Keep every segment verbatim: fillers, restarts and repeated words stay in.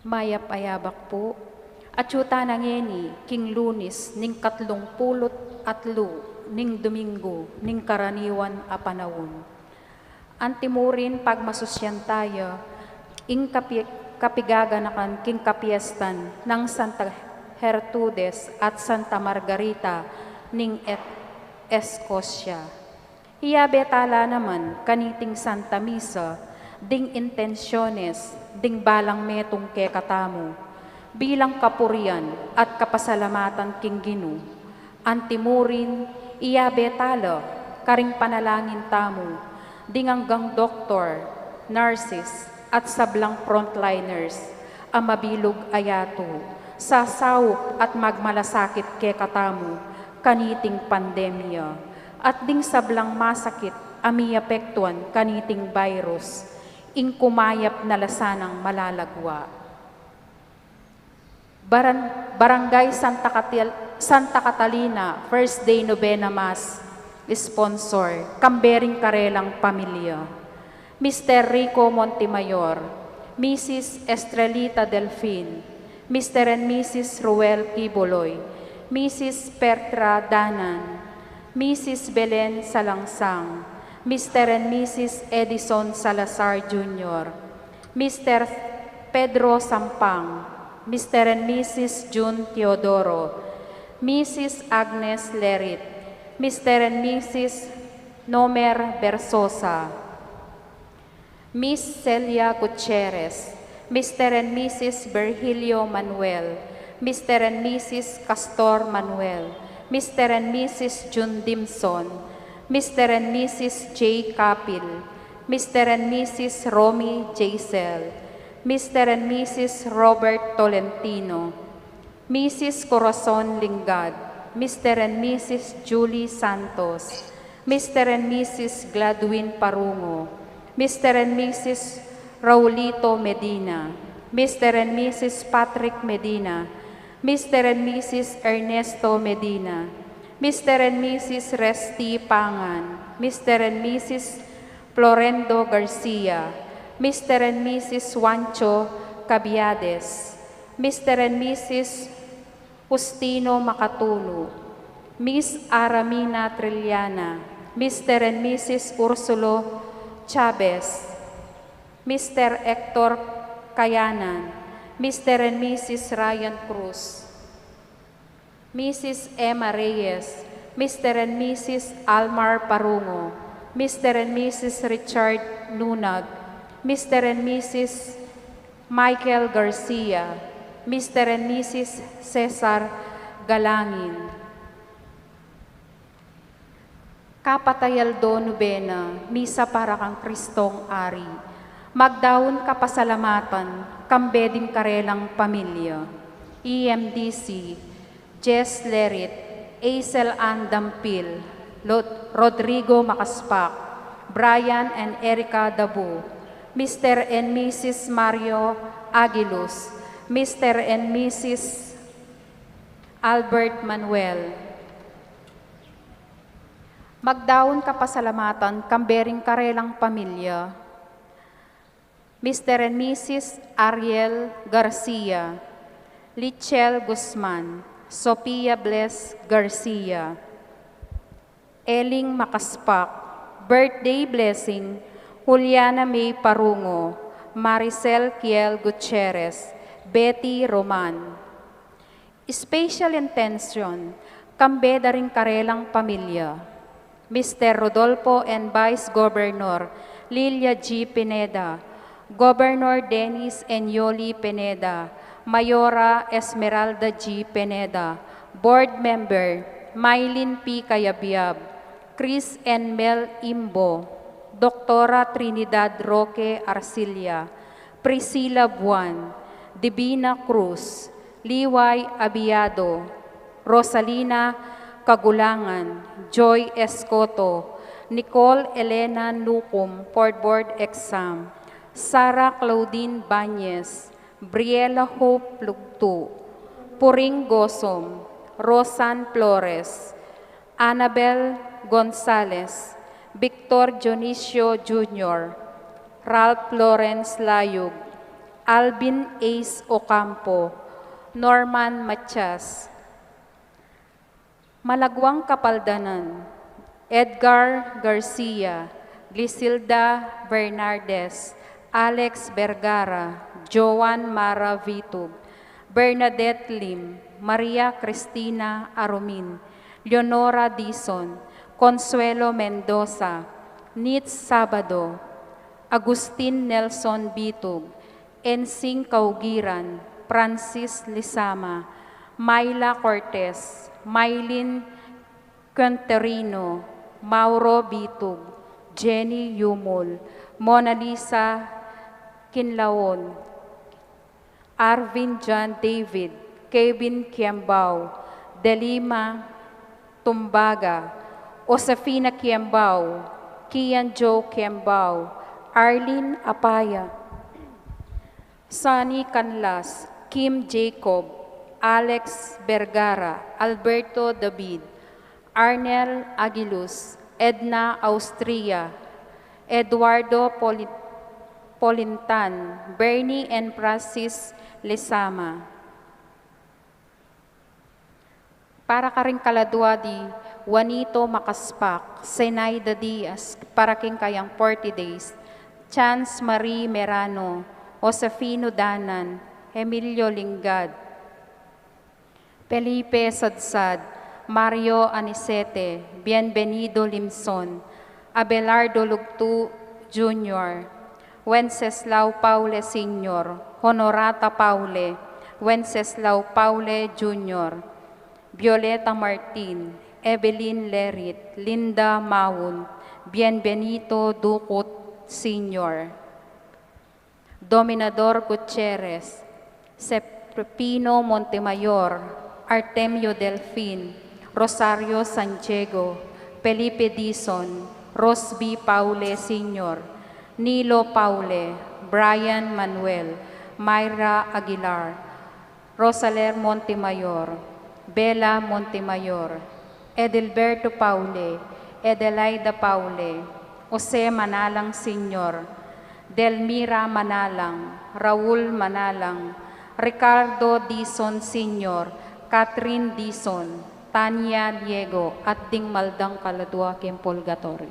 Mayap a yabak pu. Atyu tana ngeni king Lunis ning katlung pulu't atlu ning Duminggu ning karaniwan a panaun. Antimurin pagmasusyan taya ing kapi-, kapigaganakan king kapiestan nang Santa Gertrudes at Santa Margarita ning Et-, Escocia. Iyabe tala naman kaniting Santa Misa ding intensyones ding balang metung kekatamu bilang kapurian at kapasalamatan king Ginu. Antimurin, iyabe tala karing panalangin tamu ding anggang doktor, nurses, at sablang frontliners a mabilug a yatu, sasaup at magmalasakit kekatamu kaniting pandemya, at ding sablang masakit a miapektuan kaniting virus, ing kumayap na la sanang malalagwa. Baran-, Barangay Santa Catil-, Santa Catalina, First Day Novena Mass, sponsor, kambe ring karelang pamilya. Mister Rico Montemayor, Missus Estrelita Delfin, Mister and Missus Ruel Quiboloy, Missus Pertra Danan, Missus Belen Salangsang, Mister and Missus Edison Salazar Junior, Mister Pedro Sampang, Mister and Missus June Teodoro, Missus Agnes Lerit, Mister and Missus Nomer Bersosa, Miss Celia Gutierrez, Mister and Missus Virgilio Manuel, Mister and Missus Castor Manuel, Mister and Missus June Dimson, Mister and Missus J Capil, Mister and Missus Romy Jaisel, Mister and Missus Robert Tolentino, Missus Corazon Lingad, Mister and Missus Julie Santos, Mister and Missus Gladwin Parungo, Mister and Missus Raulito Medina, Mister and Missus Patrick Medina, Mister and Missus Ernesto Medina, Mister and Missus Resty Pangan, Mister and Missus Florendo Garcia, Mister and Missus Juancho Cabiades, Mister and Missus Justino Makatulu, Miss Aramina Trillanes, Mister and Missus Ursulo Chavez, Mister Hector Kayanan, Mister and Missus Ryan Cruz, Missus Emma Reyes, Mister and Missus Almar Parungo, Mister and Missus Richard Nunag, Mister and Missus Michael Garcia, Mister and Missus Cesar Galangin. Kapatay aldo nubena, misa para kang Kristong Ari. Magdaun kapasalamatan, kambe ding karelang pamilya. E M D C, Jess Lerit, Aisel Ann Dampil, Lod-, Rodrigo Makaspak, Brian and Erica Dabu, Mister and Missus Mario Aguiluz, Mister and Missus Albert Manuel. Magdaun kapasalamatan, kambe ring karelang pamilya. Mister and Missus Ariel Garcia, Lichel Guzman, Sophia Bless Garcia, Eling Makaspak, birthday blessing, Juliana May Parungo, Maricel Kiel Gutierrez, Betty Roman. Special intention, kambe da ring karelang pamilya. Mister Rodolfo and Vice Governor Lilia G Pineda, Governor Dennis and Yoli Pineda, Mayora Esmeralda G Pineda, Board Member Mylene P Cayabyab, Chris and Mel Imbo, Doktora Trinidad Roque Arcilla, Priscilla Buan, Divina Cruz, Liway Abiado, Rosalina Kagulangan, Joy Escoto, Nicole Elena Nucum for board exam, Sarah Claudine Bañez, Briella Hope Lugtu, Puring Gosom, Rosan Flores, Annabel Gonzalez, Victor Dionisio Junior, Ralph Lawrence Layug, Alvin Ace Ocampo, Norman Matias, Malaguang Kapaldanan, Edgar Garcia, Glisilda Bernardes, Alex Vergara, Joan Mara Vitug, Bernadette Lim, Maria Cristina Arumin, Leonora Dizon, Consuelo Mendoza, Nitz Sabado, Agustin Nelson Bitug, Ensing Kaugiran, Francis Lizama, Myla Cortez, Mylene Quinterino, Mauro Bitug, Jenny Yumul, Mona Lisa Quinlaon, Arvin John David, Kevin Kiambao, Delima Tumbaga, Josefina Kiambao, Kian Joe Kiambao, Arlene Apaya, Sonny Canlas, Kim Jacob, Alex Vergara, Alberto David, Arnel Aguiluz, Edna Austria, Eduardo Poli-, Polintan, Bernie and Francis Lizama. Para karing kaladua di Juanito Macaspac, Zenaida Diaz, para king kayang forty days, Chance Marie Merano, Josefino Danan, Emilio Lingad, Felipe Sadsad, Mario Anicete, Bienvenido Limson, Abelardo Lugtu Junior, Wenceslao Paule Senior, Honorata Paule, Wenceslao Paule Junior, Violeta Martin, Evelyn Lerit, Linda Maun, Bienvenido Ducut Senior, Dominador Gutierrez, Seprepino Montemayor, Artemio Delfin, Rosario San Diego, Felipe Dizon, Rosby Paule Senior, Nilo Paule, Brian Manuel, Myra Aguilar, Rosaler Montemayor, Bella Montemayor, Edelberto Paule, Edelaida Paule, Jose Manalang Senior, Delmira Manalang, Raul Manalang, Ricardo Dizon Senior, Catherine Dizon, Tania Diego, at ding maldang kaladua king purgatorio.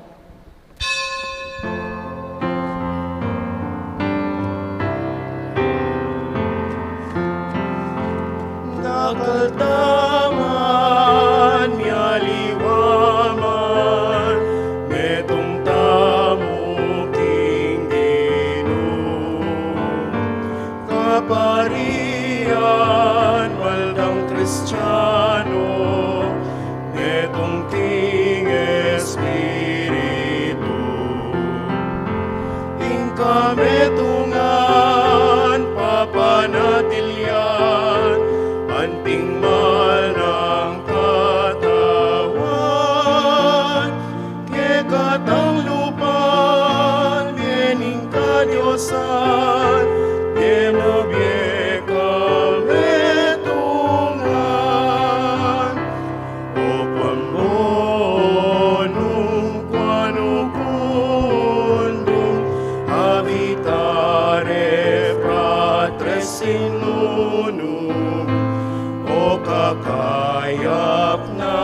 Dakal taman mialiwa man, metung tamu king Ginu. Kaparian, maldang Kristiano, metung king Espiritu. Ing kametungan papanatilian, anting mal nang katawan, kekatang lupan, ngening kadiosan, nge mu bie kametungan. O kuan bonum, quanum cundum, habitare fratres in unum, o kakayap na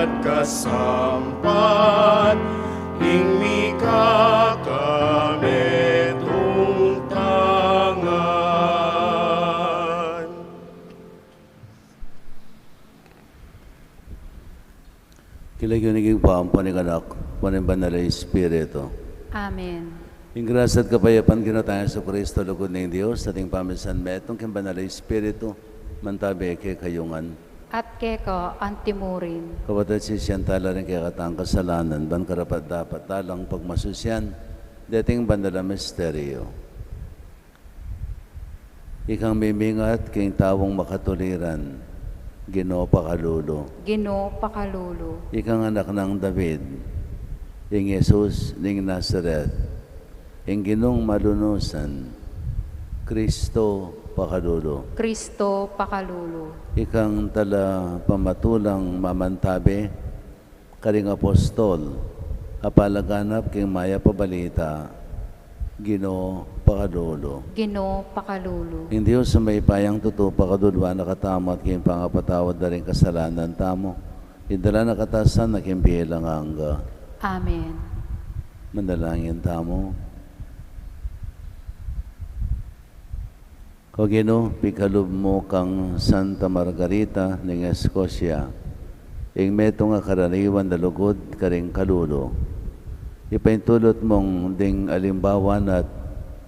at kasampat, ing mikakametung tangan. King lagyu ning Ibpa, ampo ning Anak, ampo ning Banal a Espiritu. Amen. Ing grasya at kapayapan ning Ginu tang Jesucristo, lugud ning Dios, at ing pamisan metung king Banal a Espiritu, mantabi kekayu ngan. At keka antimurin. Kapatad, sisian tala ring kekatang kasalanan, ban karapat-dapat talang pagmasusian deting banal a misteryo. Ikang mimingat king taung makatuliran, Ginu, pakalulu. Ginu, pakalulu. Ikang anak nang David, ing Jesus ning Nazaret, ing Ginung malunusan, Kristo, pakalulu. Kristo, pakalulu. Ikang talapamatulang mamantabi karing apostol a palaganap king mayap a balita, Ginu, Pakalulu. Ginu, pakalulu. Ing Dios a mayupayang tutu pakaluluan na katamu at king pangapatawad da ring kasalanan tamu, idala na katamu sana king bie alang angga. Amen. Manalangin tamu. O Ginu, pikalub mu kang Santa Margarita ning Escocia ing metung a karaniwan a lugud karing kalulu. Ipaintulut mung ding alimbawa na at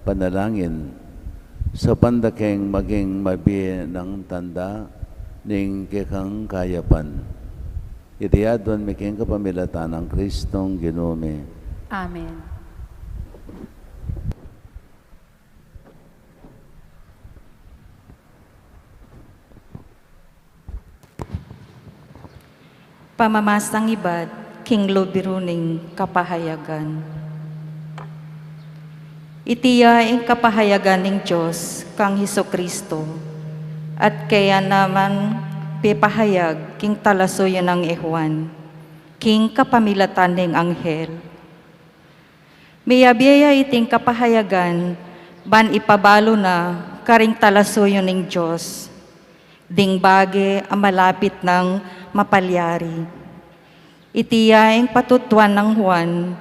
panalangin, saupan da keng maging mabie nang tanda ning kekang kayapan. Iti aduan mi king kapamilatan nang Kristong Ginu mi. Amen. Pamamasang ibat king lub ning kapahayagan. Iti ya ing kapahayagan ning Dios kang Jesucristo, at kaya na man pipahayag king talasuyu nang i Juan, king kapamilatan ning anghel. Miyabie ya iting kapahayagan, ban ipabalu na karing talasuyu ning Dios, ding bage a malapit nang mapalyari. Iti ya ing patutuan nang Juan,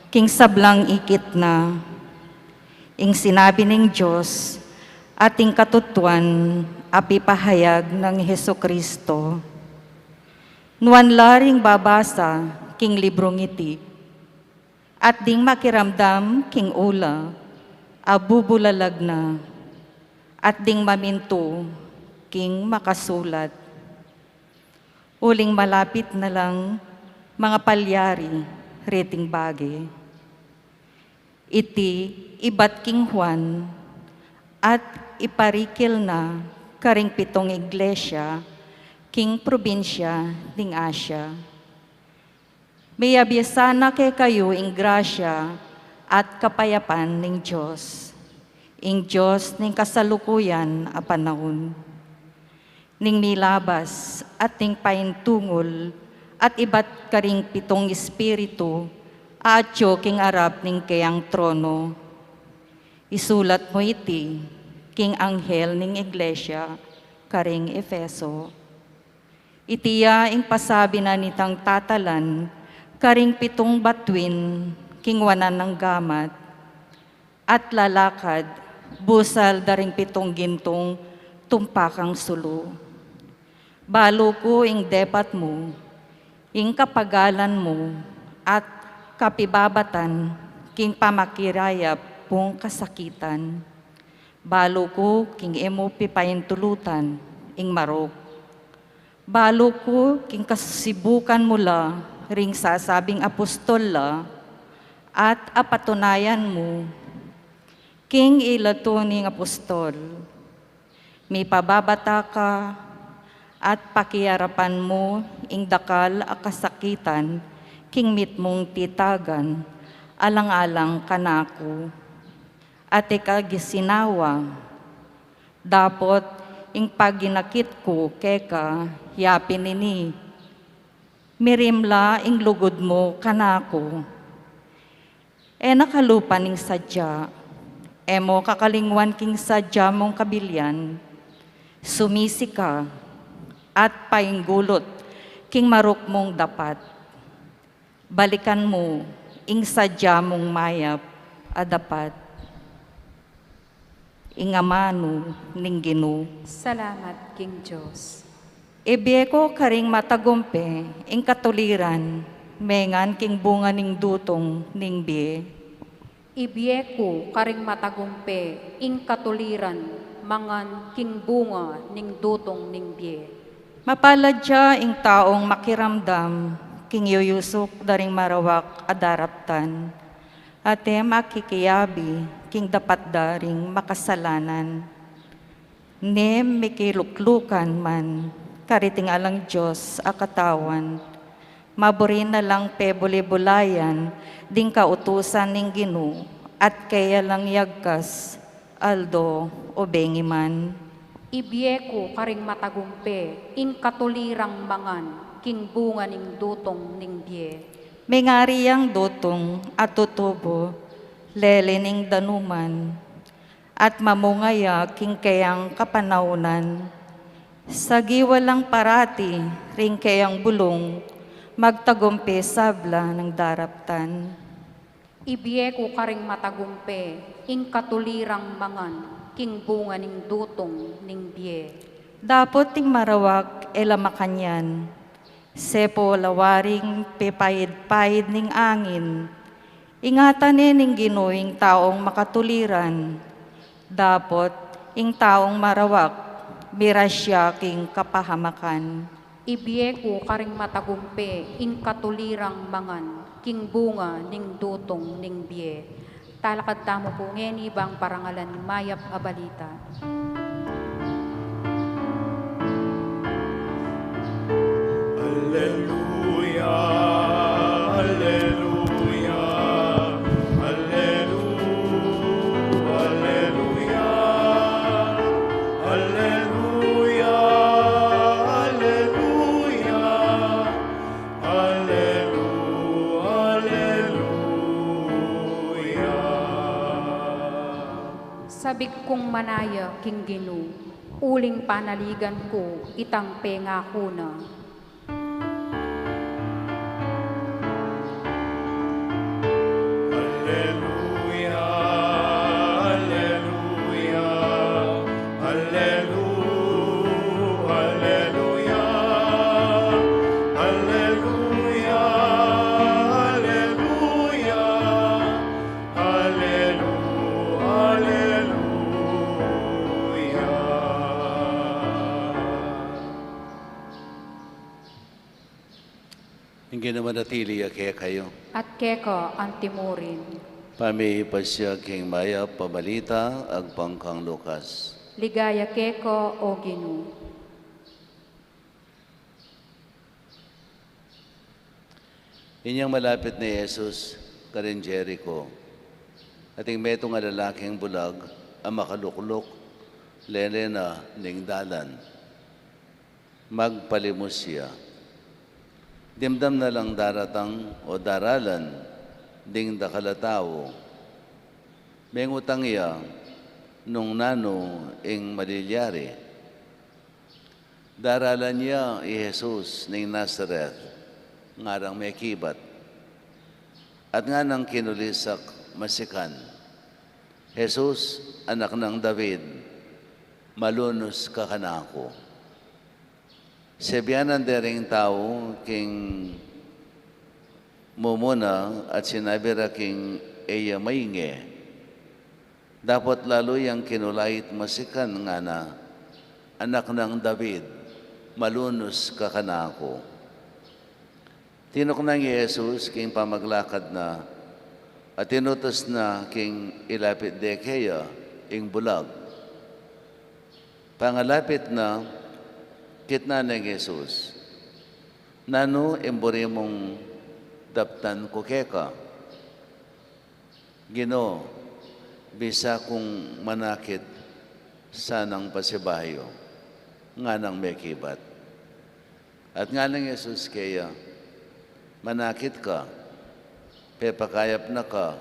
king sablang ikit na, ing sinabi ning Dios, at ing katutuan a pipahayag nang Jesucristo. Nuan la ring babasa king librung iti, at ding makiramdam king ula, a bubulalag na, at ding mamintu king makasulat. Uling malapit na lang mangapalyari riting bage. Iti ibat king Juan, at iparikil na karing pitung iglesia king probinsya ning Asia. Miyabie sana kekayu ing grasya at kapayapan ning Dios, ing Dios ning kasalukuyan a panaun. Ning milabas at ning paintungul at ibat karing pitung espiritu a atyu king arap ning keyang trono. Isulat mu iti king anghel ning iglesia karing Efeso. Iti ya ing pasabi na nitang tatalan karing pitung batuin king wanan nang gamat, at lalakad busal da ring pitung gintung tumpakang sulu. Balu ku ing depat mu, ing kapagalan mu, at kapibabatan king pamakirayap mung kasakitan. Balu ku king e mu pipaintulutan ing marok. Balu ku king kasusibukan mu la ring sasabing apostol la, at apatunayan mu king ilatu ning apostol. Mipababata ka at pakiarapan mu ing dakal a kasakitan king mitmung titagan alang-alang kanaku. At ika gisinawa, dapot ing paginakit ku keka ya pin ini, mirimla ing lugud mu kanaku. E na kalupa ning sadya, e mu kakalingwan king sadya mung kabilian, sumisi ka, at painggulut king marok mung dapat. Balikan mu ing sadya mung mayap a dapat. Ing amanu ning Ginu. Salamat king Dios. Ibie ku karing matagumpe ing katuliran, mengan king bunga ning dutung ning bie. Ibie ku karing matagumpe ing katuliran, mangan king bunga ning dutung ning bie. Mapalad ya ing taung makiramdam king yuyusuk da ring marawak a daraptan, at e makikiabi king dapat da ring makasalanan. Ne mikiluklukan man kariting alang Dios a katawan, maburi na lang pebuli-bulayan ding kautusan ning Ginu, at kaya lang yagkas, aldo o bengi man. Ibie ku karing matagumpe ing katulirang mangan king bunga ning dutung ning bie. Mengari yang dutung a tutubu lele ning danuman, at mamunga ya king keyang kapanaunan. Sagiwa lang parati ring keyang bulung, magtagumpe sabla nang daraptan. Ibie ku karing matagumpe ing katulirang mangan king bunga ning dutung ning bie. Dapot ing marawak e la makanyan, sepu la waring pepaid-paid ning angin. Ingatan ne ning Ginu ing taung makatuliran, dapot ing taung marawak mira sya king kapahamakan. Ibie ku karing matagumpe ing katulirang mangan king bunga ning dutung ning bie. Talakad tamu pu ngeni bang parangalan ing mayap a balita. Alleluia, alleluia, alleluia, alleluia, alleluia, alleluia, alleluia. Sabik kung manaya king Ginu, uling panaligan ku itang pengaku na. Alleluia, alleluia, allelu-, alleluia, alleluia, alleluia, allelu-, alleluia. Ing Ginu manatili ya kekayu. At keka antimurin. Pamipasya king mayap a balita agpang kang Lucas. Ligaya keka, o Ginu. Inyang malapit ne i Jesus karin Jerico, atin metung a lalaking bulag a makalukluk lele na ning dalan. Magpalimus ya. Dimdam na lang daratang o daralan ding dakal a tau. Mengutang ya nung nanu ing malilyari. Daralan ya i Jesus ning Nazaret, ngarang mekibat. At nganang kinulisak masikan, "Jesus, anak nang David, malunus ka kanaku." Sebianan de ring tau king mumuna at sinabi ra king e ya mainge. Dapot lalu yang kinulait masikan, ngana, "Anak nang David, malunus ka kanaku." Tinuknang i Jesus king pamaglakad na, at inutus na king ilapit de keya ing bulag. Pangalapit na, kitnan neng Jesus, "Nanu ing buri mung daptan ku keka?" "Ginu, bisa kung manakit sanang pasibayu," nganang mekibat. At ngana nang Jesus keya, "Manakit ka, pepakayap na ka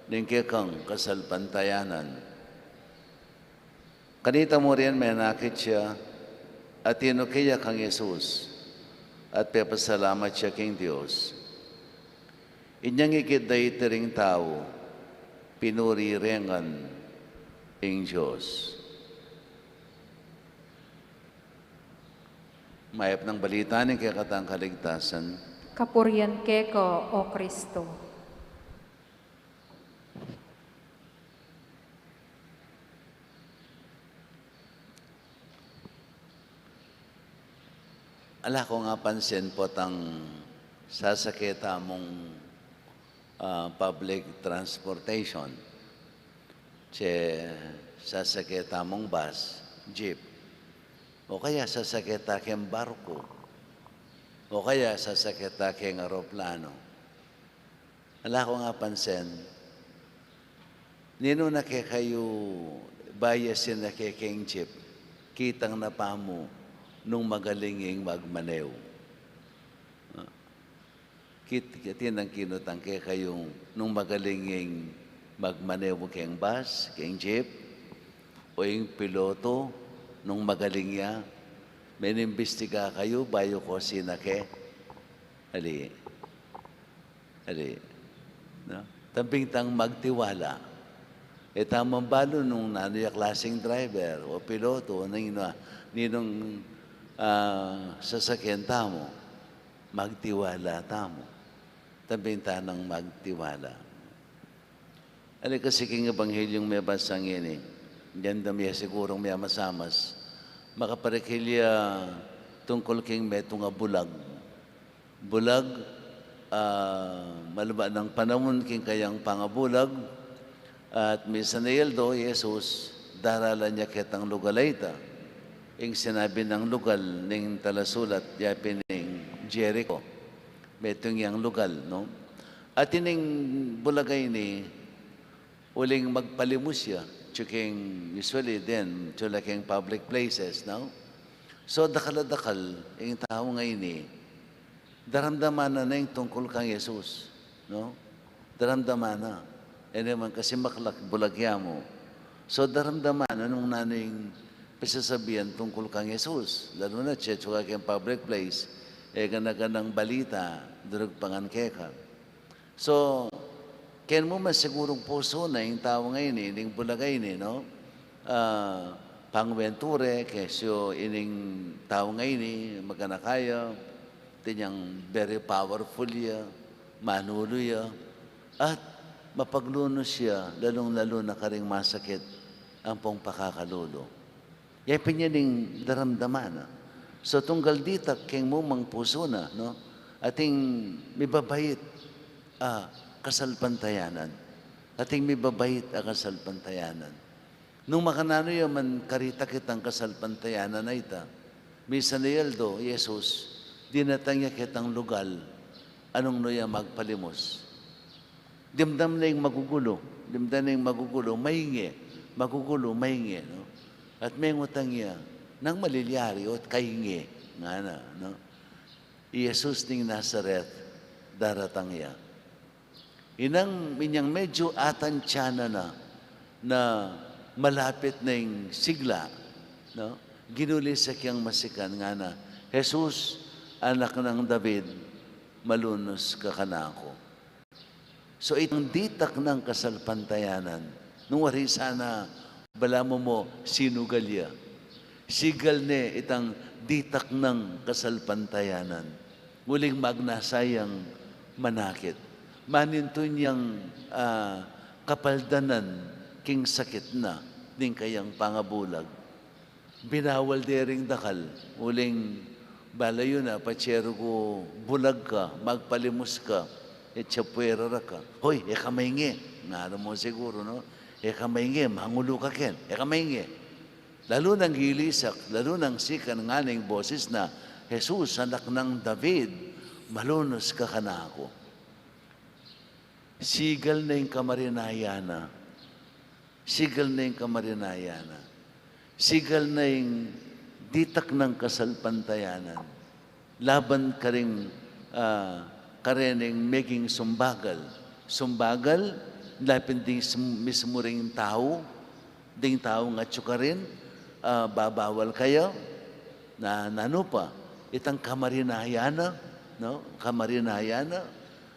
ning kekang kasalpantayanan." Kanita mu rin menakit ya, at tinuki ya kang Jesus, at pepasalamat ya king Dios. Inyang ikit da iti ring tau, pinuri re ngan ing Dios. Mayap nang balita ning kekatang kaligtasan. Kapurian keka, o Kristo. Ala kong apansin potang sasake tamung, ah, public transportation, tse sasake tamung bus, jeep, o kaya sasake ta keng barku, o kaya sasake ta keng aeroplano. Ala kong apansin, ninu na kekayu bayasin a kekeng jeep, kitang na pa mu nung magaling ing magmaneho? Kit-, kit-, atin nang kinutang kekayu nung magaling ing magmaneho keng bus, keng jeep? o ing piloto, nung magaling ya, menimbestiga kayu bayu ko sinake. Ali. Ali. No? Tambing tang magtiwala. E tamang balu nung nanu ya klaseng driver o piloto, o nung ina-, ninung, ah, sasakyan tamu, magtiwala tamu. Tambing tanang magtiwala. Ali kasi king Ebanghelyung mebasa ngeni, dinan da mi ya sigurung miyamasamas, makaparikil ya tungkul king metung a bulag. Bulag, ah, malaba nang panaun king kayang pangabulag, at misan a aldo, Jesus, daralan ya ketang lugal a ita. Ing sinabi nang lugal ning talasulat, ya pin ing Jericho. Metung yang lugal, no? At ining bulag a ini, uling magpalimus ya, atyu king, usually then, atyu la king public places, no? So, dakal a dakal ing tau a ini, daramdaman na ing tungkul kang Jesus, no? Daramdaman na. E naman kasi maklak, bulag ya mu. So, daramdaman na nung nanu ing pisasabian tungkul kang Jesus. Lalu na, atyu ka king public place, e gana-ganang balita, durug pa ngan keka. So, ken mu man sigurung pusu na ing tau a ini, ning bulag a ini, no? Ah, pangwenture, kesyo ining tau a ini, magana kaya, atin yang very powerful ya, manulu ya, at mapaglunus ya, lalung-lalu na karing masakit ampong pakakalulu. Ya pin ya ning daramdaman na. So, tunggal ditak king mumang pusu na, no? Ating mibabait a kasalpantayanan. Ating mibabait a kasalpantayanan. Nung makananu ya man karita kitang kasalpantayanan a ita, misan a aldo, Jesus, dinatang ya ketang lugal a nung nu ya magpalimus. Dimdam na ing magugulu, dimdam na ing magugulu, mainge, magugulu, mainge, no? At mengutang ya, nang malilyari, o kainge, ngana, no? I Jesus ning Nazaret, daratang ya. Inang, inyang medyu atantya na na, na malapit na ing sigla, no? Ginulisak yang masikan, ngana, "Jesus, anak nang David, malunus ka kanaku." So, itang ditak nang kasalpantayanan, nung wari sana balamu mo sinugal ya. Sigal ne itang ditak nang kasalpantayanan. Uling magnasa yang manakit. Manintun yang, ah, kapaldanan king sakit na, ning kayang pangabulag. Binawal de ring dakal, uling balayu na, patse rugu bulag ka, magpalimus ka, e tsa puera ra ka. "Hoy, e ka mainge," ngana mu siguru, no? "E ka mainge, mangulu ka ken, e ka mainge." Lalu nang gilisak, lalu nang sikan ngana ing boses na, "Jesus, anak nang David, malunus ka kanaku." Sigal na ing kamarinayan na. Sigal na ing kamarinayan na. Sigal na ing ditak nang kasalpantayanan. Laban karing, ah, karening meging sumbagal. Sumbagal, lapin ding sum-, mismu ring tau, ding tau nga atyu karin, ah, babawal kaya, na, nanu pa, itang kamarinayan na, no? Kamarinayan na,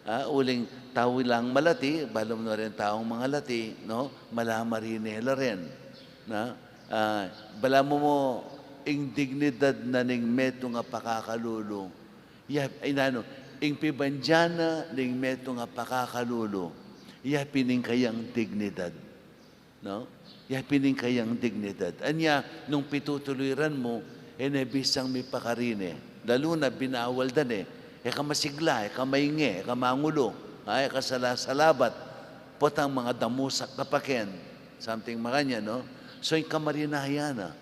ah, uling tau lang malati, balamu na rin taung mangalati, no? Malamarine la rin, na? Ah, balamu mo ing dignidad na ning metung a pakakalulu. Ya, ay, nanu, ing pibandian na ning metung a pakakalulu. Ya pin ing kayang dignidad. No? Ya pin ing kayang dignidad. Anya, nung pitutuliran mu, e ne bisang mipakarine. Lalu na binawal da ne. E ka masigla, e ka mainge, e ka mangulu, a, e ka salasalabat. Potang mangadamusak ka pa ken. Something makanyan, no? So, ing kamarinayan na.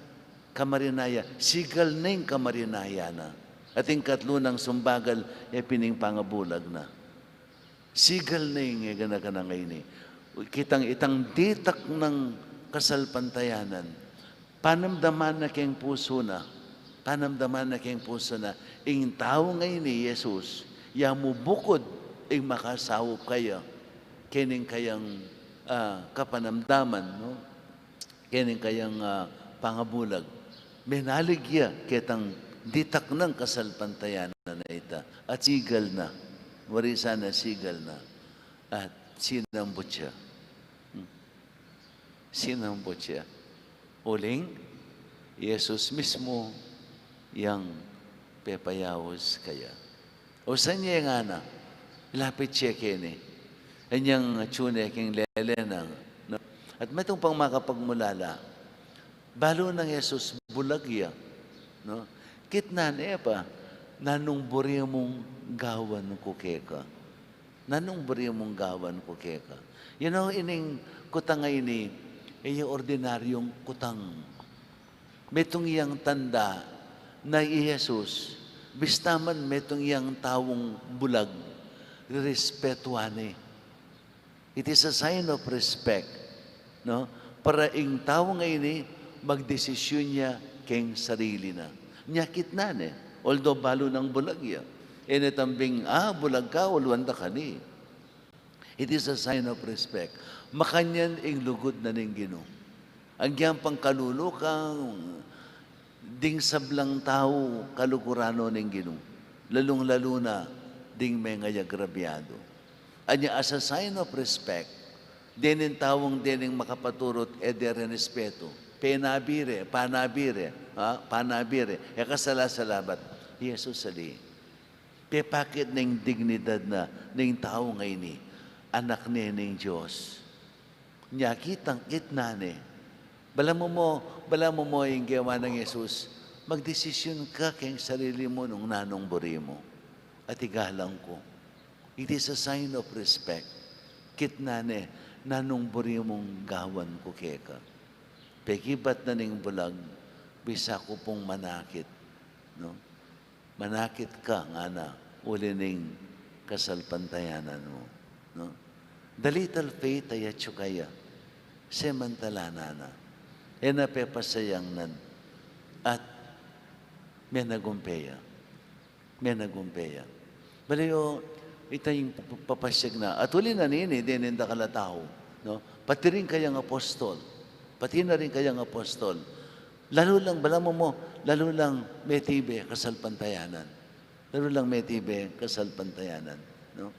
Kamarinayan. Sigal na ing kamarinayan na. At ing katlu nang sumbagal, ya pin ing pangabulag na. Sigal na ing e gana-gana ngeni. Kitang itang ditak nang kasalpantayanan. Panamdaman na keng pusu na. Panamdaman na keng pusu na. Ing tau ngeni, Jesus, ya mu bukud ing makasaup kaya. Kening kayang, ah, kapanamdaman, no? keni kayang, ah, pangabulag. Menalig ya ketang ditak nang kasalpantayanan a ita. At sigal na. Wari sana sigal na. At sinambut ya. Hmm. Sinambut ya. Uling, Jesus mismu yang pepayaus kaya. O sanya ngana, ilapit ya keni. Anyang atsu ne king lele na, no? At metung pang makapagmulala, balu nang Jesus bulag ya, no? Kitnan ne pa, nanung buri mung gawan ku keka? Nanung buri mung gawan ku keka? You know, ining kutang a ini, e ya ordinaryung kutang. Metung yang tanda na i Jesus, bista man metung yang taung bulag, rirespetuan ne. It is a sign of respect, no? Para ing taung ini, magdesisyun ya keng sarili na. Nya kitnan ne, although balu nang bulag ya. E ne tambing, "Ah, bulag ka, uluan da kani." It is a sign of respect. Makanyan ing lugud na ning Ginu. Agyang pang kalulu ka, ding sablang tau, kaluguran no ning Ginu. Lalung-lalu na ding mengayagrabyadu. Anya, as a sign of respect, dening taung dening makapaturut, e de rerespetu. Penabi re, panabi re, ha? Panabi re. E ka sala-salabat. Jesus ali. Pepakit ne ing dignidad na ning tau ngeni, anak ne ning Dios. Nya kitang, kitnan ne. Balamu mo, balamu mo ing gewa nang Jesus, magdesisyun ka keng sarili mu nung nanung buri mu. At igalang ku. It is a sign of respect. Kitnan ne, nanung buri mung gawan ku keka? Pekibat na ning bulag, bisa ku pung manakit, no? Manakit ka, ngana, uli ning kasalpantayanan mu, no? The little faith a yatsu kaya, semantalanan na. E na pepasayangnan, at menagumpe ya. Menagumpe ya. Bale yu, ita ing p-, p-, papasyag na. At uli na nini, dening dakal a tau, no? Pati rin kayang apostol. Pati na rin kayang apostol. Lalu lang, balamu mo, lalu lang metibe kasalpantayanan. Lalu lang metibe kasalpantayanan, no?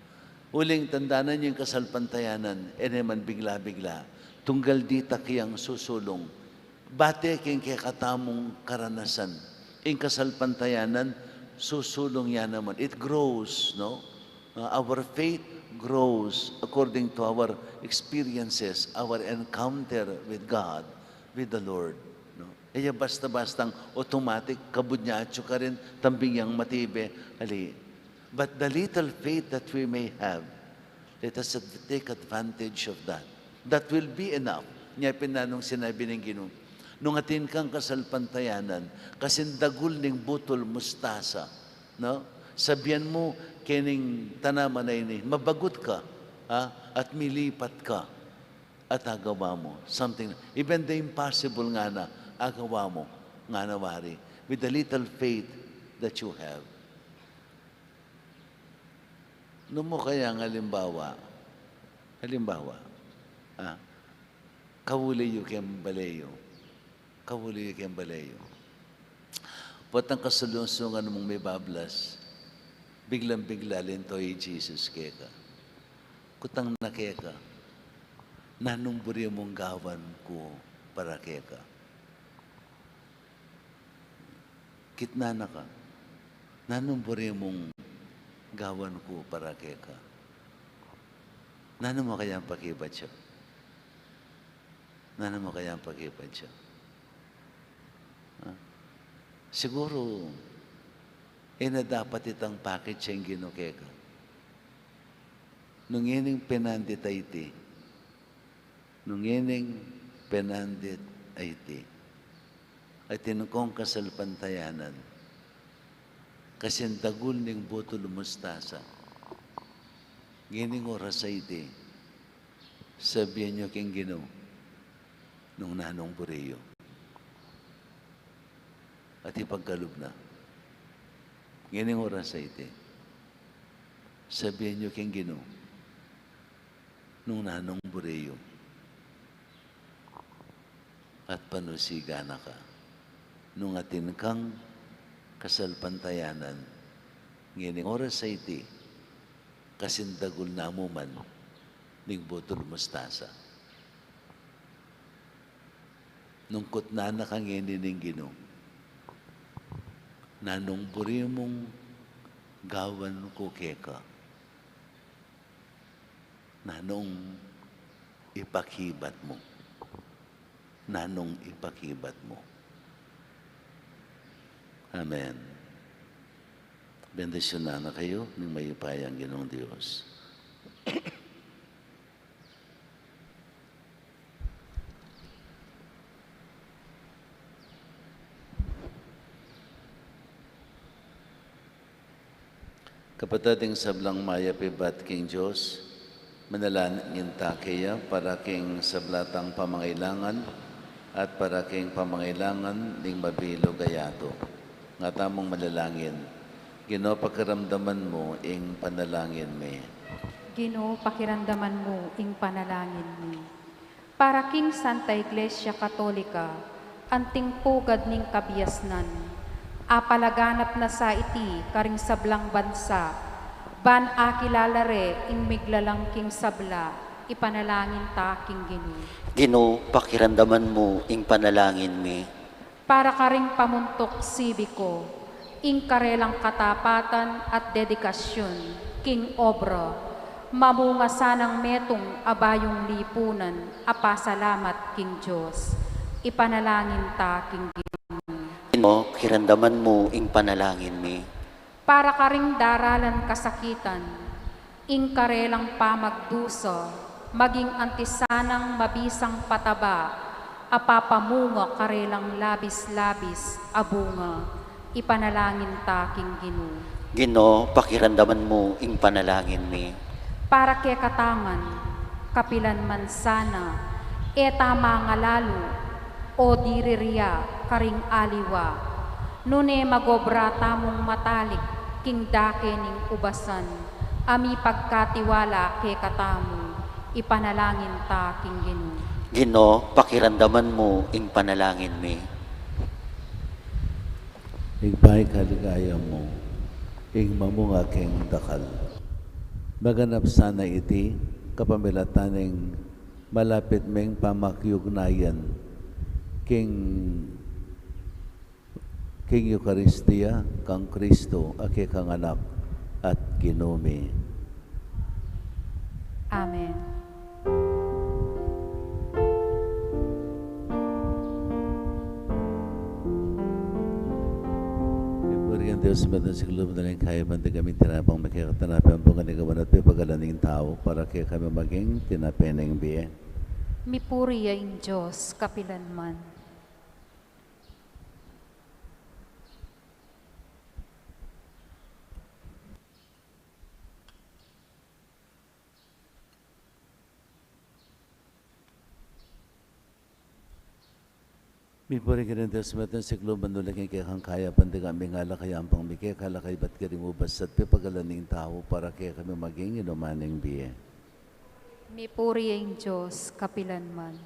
Uling tandanan yu ing kasalpantayanan, e ne man bigla-bigla. Tunggal ditak yang susulung. Bate king kekatamung karanasan. Ing kasalpantayanan, susulung ya naman. It grows, no? Uh, our faith grows according to our experiences, our encounter with God, with the Lord, no? E ya basta-bastang automatic, kabud nya atsu karin, tambing yang matibe, ali. But the little faith that we may have, let us ad-, take advantage of that. That will be enough. Nya pin nung sinabi ning Ginu, nung atin kang kasalpantayanan, kasing dagul ning butul mustasa, no? Sabian mu kening tanaman a ini, "Mabagut ka, ha? At milipat ka." At agawa mu. Something, even the impossible ngana, agawa mu, ngana wari, with the little faith that you have. Nu mu kayang alimbawa, alimbawa, ah, kauli yu keng bale yu, kauli yu keng bale yu. Potang kasulung-sulungan mung mibablas, biglang-bigla linto i Jesus keka. Kutang na keka, nanung buri mung gawan ku para keka? Kitnan na ka, nanung buri mung gawan ku para keka? Nanu mu kayang pakibat ya? Nanu mu kayang pakibat ya? Ha? Siguru, e na dapat itang pakit yang Ginu keka. Nung ining penandit a iti, nung ining penandit a iti, atin kong kasalpantayanan, kasing dagul ning butul mustasa. Ngining oras a iti, sabian yu keng Ginu nung nanung buri yu. At ipagkalub na. Ngining oras a iti, sabian yu keng Ginu nung nanung buri yu. at panusigan na ka. Nung atin kang kasalpantayanan, ngening oras a iti, kasindagul na mu man ning butul mustasa. Nung kutnan na ka ngeni ning Ginu, nanung buri mung gawan ku keka? Nanung ipakibat mu? Nanung ipakibat mu? Amen. Bendisyunan na kayu ning mayupayang Ginung Dios. Kapatad, ing sablang mayap ibat king Dios, manalangin ta keya para king sabla tang pamangailangan at para king pamangailangan ning mabilug a yatu. Nga tamung manalangin. Ginu, pakiramdaman mu ing panalangin mi. Ginu, pakiramdaman mu ing panalangin mi. Para king Santa Iglesia Katolika, anting pugad ning kabiasnan, apalaganap na sa iti karing sablang bansa, ban akilala re ing miglalang king sabla, ipanalangin ta king Ginu. Ginu, pakiramdaman mu ing panalangin mi. Para karing pamuntuk sibiko, ing karelang katapatan at dedikasyun king obra, mamunga sanang metung a bayung lipunan a pasalamat king Dios. Ipanalangin ta king Ginu. Ginu, kiramdaman mu ing panalangin mi. Para karing daralan kasakitan, ing karelang pamagdusa, maging anti sanang mabisang pataba, a papamunga karelang labis-labis a bunga, ipanalangin ta king Ginu. Ginu, pakiramdaman mu ing panalangin mi. Para kekatamu ngan, kapilan man sana, e ta mangalalu, o diriria karing aliwa. Nune magobra tamung matalik king dake ning ubasan, a mipagkatiwala kekatamu, ipanalangin ta king Ginu. Ginu, pakiramdaman mu ing panalangin mi. Ibpa, ikaligaya mu ing mamunga king dakal. Maganap sana iti kapamilatan ning malapit ming pamakiugnayan king, king Eukaristia kang Kristo a kekang Anak at Ginu mi. Amen. Purian Dios, Ama ning siklo, manalangin kayu ban ding kaming tinapang mekeka, tinape ampong kanigawan at pepagalan ning tau, para kekami maging tinape ning bie. Mipuri ya ing Dios kapilan man. Mipuri ka rin, Dios, Ama ning siklo, manalangin kekami, kayabe ding kaming alak a ampong mekeka, alak a ibat karing ubas at pepagalan ning tau, para kekami maging inuman ning bie. Mipuri ya ing Dios kapilan man.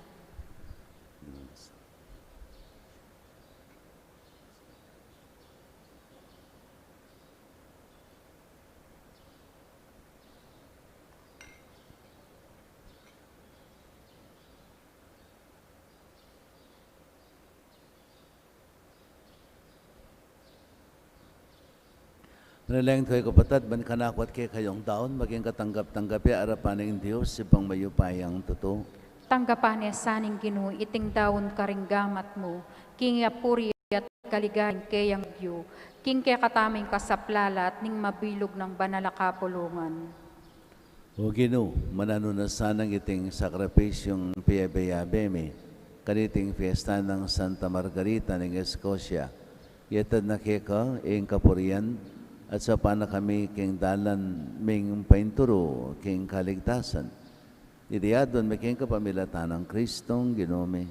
Manalangin kayu, kapatad, ban kanaku at kekayung daun maging katanggap-tanggap ya arapan ning Dios, Ibpang mayupayang tutu. Tanggapan na sa ning Ginu iting daun karing gamat mu, king apuri at kaligayan kayang yu, king kekatamung kasaplalan at ning mabilug nang banal a kapulungan. O Ginu, mananu na sanang iting sakripisyung piyabe-yabe mi kaniting fiesta nang Santa Margarita ning Escocia, yatad na keka ing kapurian at saupan na kami king dalan ming painturu king kaligtasan. Iti aduan mi king kapamilatan nang Kristong Ginu mi.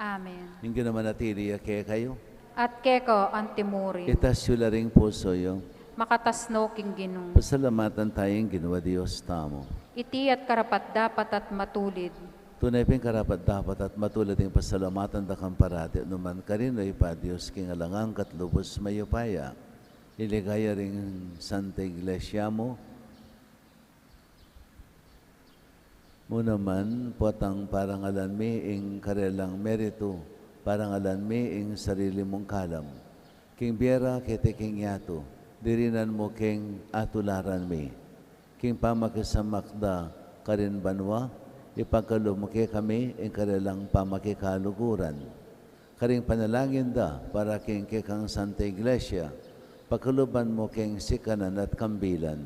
Amen. Ing Ginu manatili ya kekayu. At keka antimurin. Itas yu la ring pusu yu. Makatas no king Ginu. Pasalamatan taya ing Ginu a Dios tamu. Iti at karapat-dapat at matulid. Tune pin karapat-dapat at matulad ing pasalamatan da kang parati, numan karin, o Ibpa, Dios king alang angga at lubos mayupaya. Ing ligaya ring Santa Iglesia mu, mu naman, potang parangalan mi ing karelang meritu, parangalan mi ing sarili mung kalam. King bie ra keti king yatu, dirinan mu king atularan mi. King pamakisamak da karin banua, ipagkalub mu kekami ing karelang pamakikaluguran. Karing panalangin da para king kekang Santa Iglesia, pagkaluban mu king sikanan at kambilan.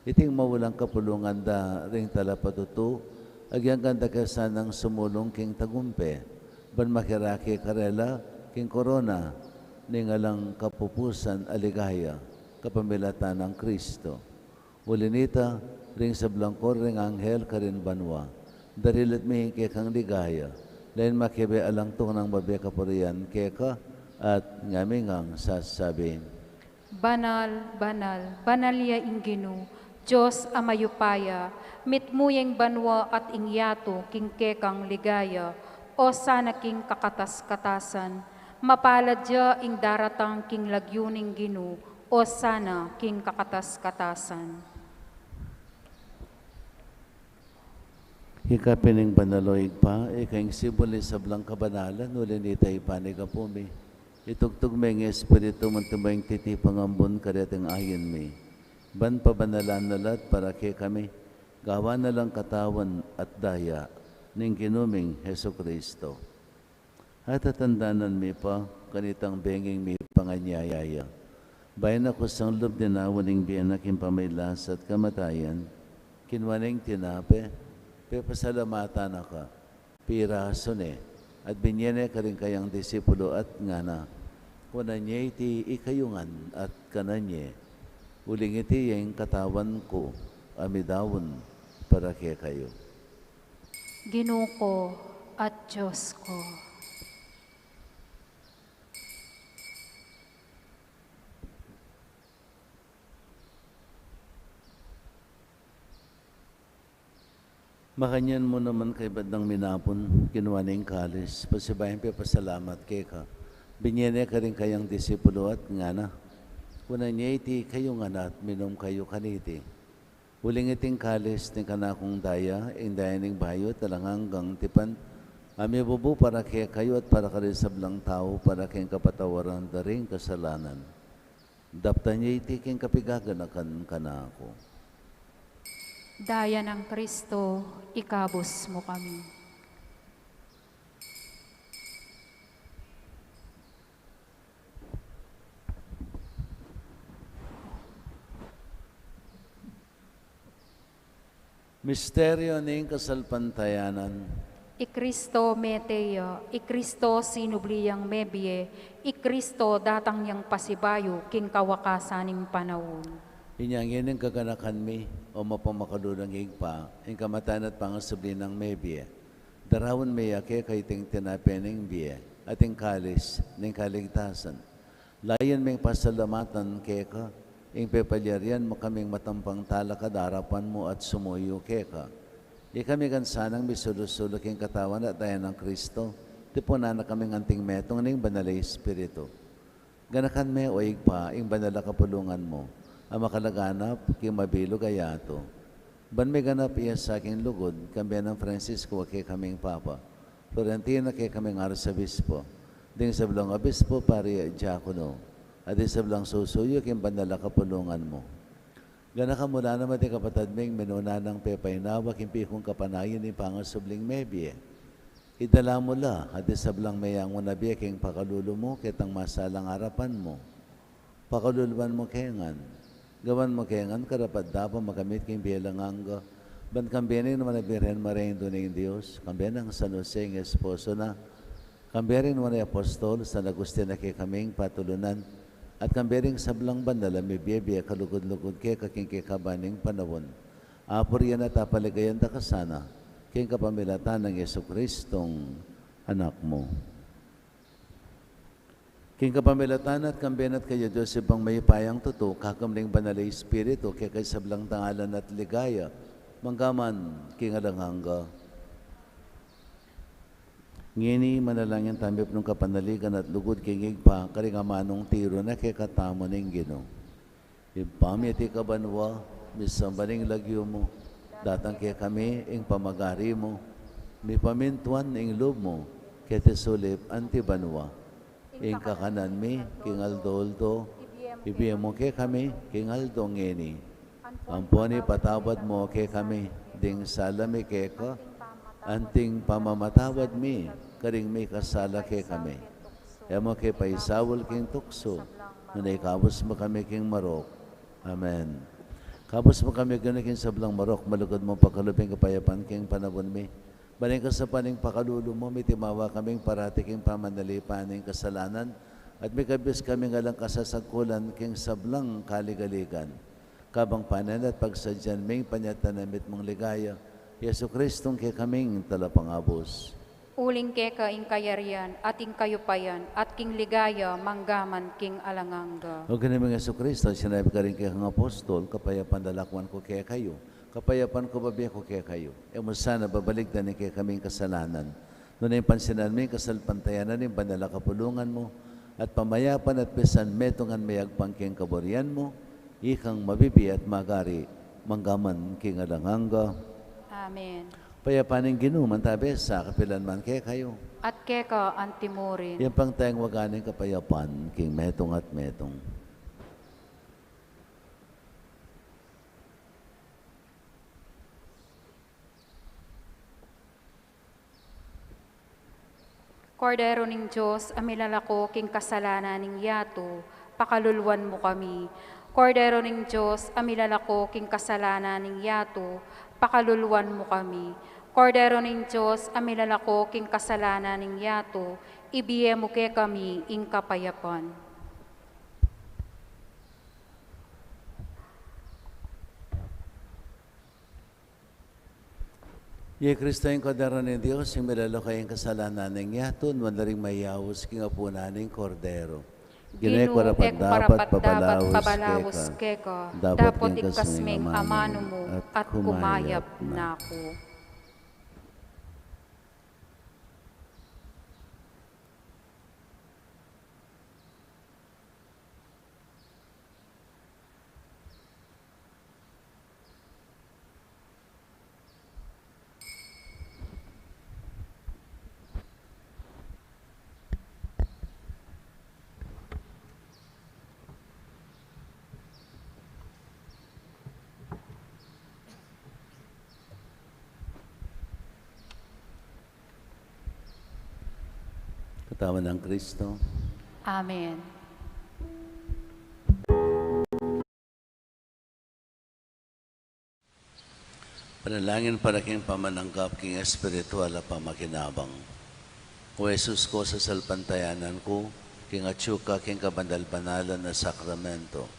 Iting maulang kapulungan da ring talapatutu, agyang ganda ke sanang sumulung king tagumpe, ban makirake karela king korona ning alang kapupusan a ligaya, kapamilatan nang Kristo. Uli nita, ring sablang kor ring anghel karin banua, darilat mi ing kekang ligaya, lain makibe alang tungnang mabie kapurian keka, at ngami ngang sasabi, Banal, banal, banal ya ing Ginu, Dios a mayupaya, mitmu ya ing banua at ing yatu king kekang ligaya, Osana king kakatas-katasan, mapalad ya ing daratang king lagyu ning Ginu, Osana king kakatas-katasan. Ika pin ing banal, o Ibpa, ika ing simbul ning sablang kabanalan, uli nita ipanyawad mu mi. Itugtug me ing Espiritu mu, anti mo ing titipang ambun kareting ain mi. Ban pabanalan na la at para kekami, gawan na lang katawan at daya ning Ginu ming Jesucristo. At tatandanan mi pa kanitang benging mipanganyaya ya, bayu na kusang lub dinaun ing bie na king pamagkasakit at kamatayan, kinua ne ing tinape, pepasalamatan na ka, pirasu ne, at binie ne karing kayang disipulo at ngana, kunan ye iti ikayu ngan at kanan ye, uling iti ya ing katawan ku a midaun para kekayu. Ginu ku at Dios ku. Makanyan mu naman kaibat nang minapun, kinua ne ing kalis, pasibayu yang pepasalamat keka, binie ne karing kayang disipulo at ngana, kunan ye iti ikayu ngan at minum kayu kaniti. Uling iti ing kalis ning kanakung daya, ing daya ning bayu at alang anggang tipan, a mibubu para kekayu at para karing sablang tau, para king kapatawaran da ring kasalanan. Daptan ye iti king kapigaganakan kanaku. Daya nang Kristo, ikabus mu kami. Misteryu ning kasalpantayanan. I Kristo mete ya, i Kristo sinubli yang mebie, i Kristo datang yang pasibayu king kawakasan ning panaun. Inya ngeni ing gaganakan mi, o mapamakalulung Ibpa, ing kamatayan at pangasubli nang mebie. Daraun mi ya keka iting tinape ning bie, at ing kalis ning kaligtasan. Layun ming pasalamatan keka, ing pepalyarian mu kaming matampang talakad king arapan mu at sumuyu keka. Ikami ngan sanang misulu-sulu king katawan at daya nang Kristo, tipunan na kaming anting metung ning Banal a Espiritu. Ganakan me, o Ibpa, ing banal a kapulungan mu, a makalaganap king mabilug a yatu. Ban miganap ya sa king lugud, kambe nang Francisco a kekaming Papa, Florentino a kekaming Arsobispo, ding sablang obispo, pari at diakono, at ding sablang susuyu king banal a kapulungan mu. Ganakan mu la naman ding kapatad ming minuna nang pepainawa king pikung kapanayan ning pangasubling mebie. Idala mu la, at ding sablang meyangu na bie king pakalulu mu, ketang masalang arapan mu. Pakaluluan mu ke ngan. Gawan mu ke ngan karapat-dapat makamit king bie alang angga. Ban kambe ning nuan a Birhen Maria, Indu ning Dios, kambe nang San Jose ing esposo na, kambe ring nuan a apostol, San Agustin a kekaming patulunan, at kambe ring sablang banal a mibie-bie kalugud-lugud keka king kekaban ning panaun. Apurian at apaligayan da ka sana, king kapamilatan nang Jesucristong Anak mu. King kapamilatan na at kambe na at kaya Dios Ibpang mayupayang tutu, kakamling Banal a Espiritu, keka ing sablang dangalan at ligaya, mangga man king alang angga. Ngeni manalangin tamu king kapanaligan at lugud king Ibpa, karing amanung tiru na kekatamu ning Ginu. Ibpa mi, atiu ka banua, misamban ya ing lagyu mu, datang kekami ing pamagari mu, mipamintuan ing lub mu, keti sulip anti banua. Ing kakanan mi king aldo-aldo, ibie mu kekami king aldo ngeni. Ampon ipatawad mu kekami ding sala mi keka, anting pamamatawad mi karing mikasala kekami. E mu ke paisaul king tuksu, nune ikabus mu kami king marok. Amen. Kabus mu kami, Ginu, king sablang marok, malugud mung pakalub ing kapayapan king panaun mi. Ban king kasapan ning pakalulu mu, mitimawa kaming parati king pamanalipan ning kasalanan, at mikabus kaming alang kasasagkulan king sablang kaligaligan. Kabang panen at pagsadyan ming panyatang na mitmung ligaya, Jesucristong kekaming talapangabus. Uling keka ing kayarian, at ing kayupayan, at king ligaya, manggaman king alang angga. O Ginu ming Jesucristo, sinabi mu karing kekang apostol, kapayapan lalakwan ku kekayu, kapayapan ku bibie ku kekayu. E mu sana babalikdan ing kekaming kasalanan, nune pansinan mu ing kasalpantayanan ning banal a kapulungan mu, at pamayapan at pisan metungan mayagpang king kaburian mu, ikang mabibie at magari, manggaman king alang angga. Amen. Kapayapan ning Ginu mantabe sa kapilan man kekayu. At keka antimurin. Iyampan taya ing waga ning kapayapan king metung at metung. Kordero ning Dios, a milalako king kasalanan ning yatu, pakaluluan mu kami. Kordero ning Dios, a milalako king kasalanan ning yatu, pakaluluan mu kami. Kordero ning Dios, a milalako king kasalanan ning yatu, ibie mu kekami ing kapayapan. Iya i Kristo, ing Kordero ning Dios, ing milalako king kasalanan ning yatu, nuan la ring mayaus king apunan ning Kordero. Ginu, e ku karapat-dapat pabalaus keka. Dapot ikasme ing amanu mu at kumayap na ku. Katawan nang Kristo. Amen. Panalangin para king pamananggap king espiritual a pamakinabang. O Jesus ku, sasalpantayanan ku king atyu ka king kabanal-banalan a sakramento.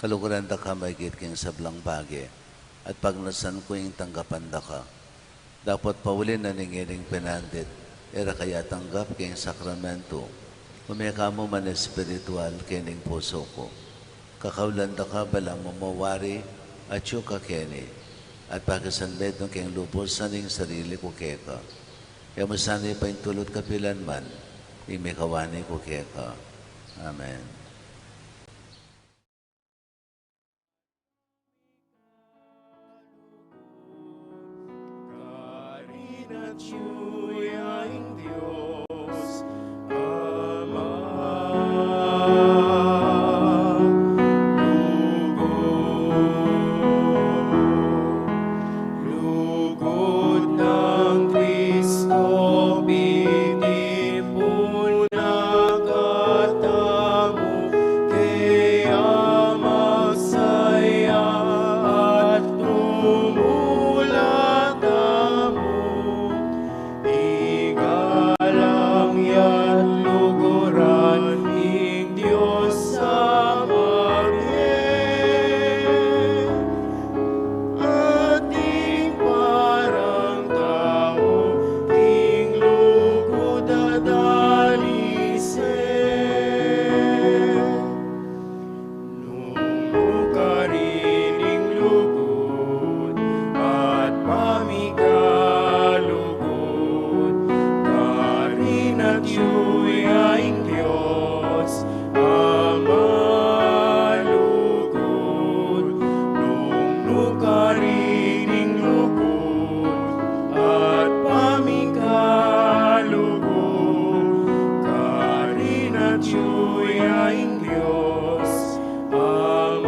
Kaluguran da ka maigit king sablang bage, at pagnasan ku ing tanggapan da ka. Dapot pauli na ning ining pinandit, e ra ka ya tanggap king sakramento, ume ka mu man espiritual king pusu ku. Kakaulan da ka balang mamawari atyu ka keni, at pakisanmetung keng lubus ing sarili ku keka. E mu sana ipaintulut kapilan man ing mikawani ku keka. Amen. Karin atyu ya ing Dios Ama, lugud, lugud nang Kristo, mitipun na katamu kaya magsaya at tumula tamu. Igala Karining lugud at pamikalugud, karin atyu ya ing Dios Amang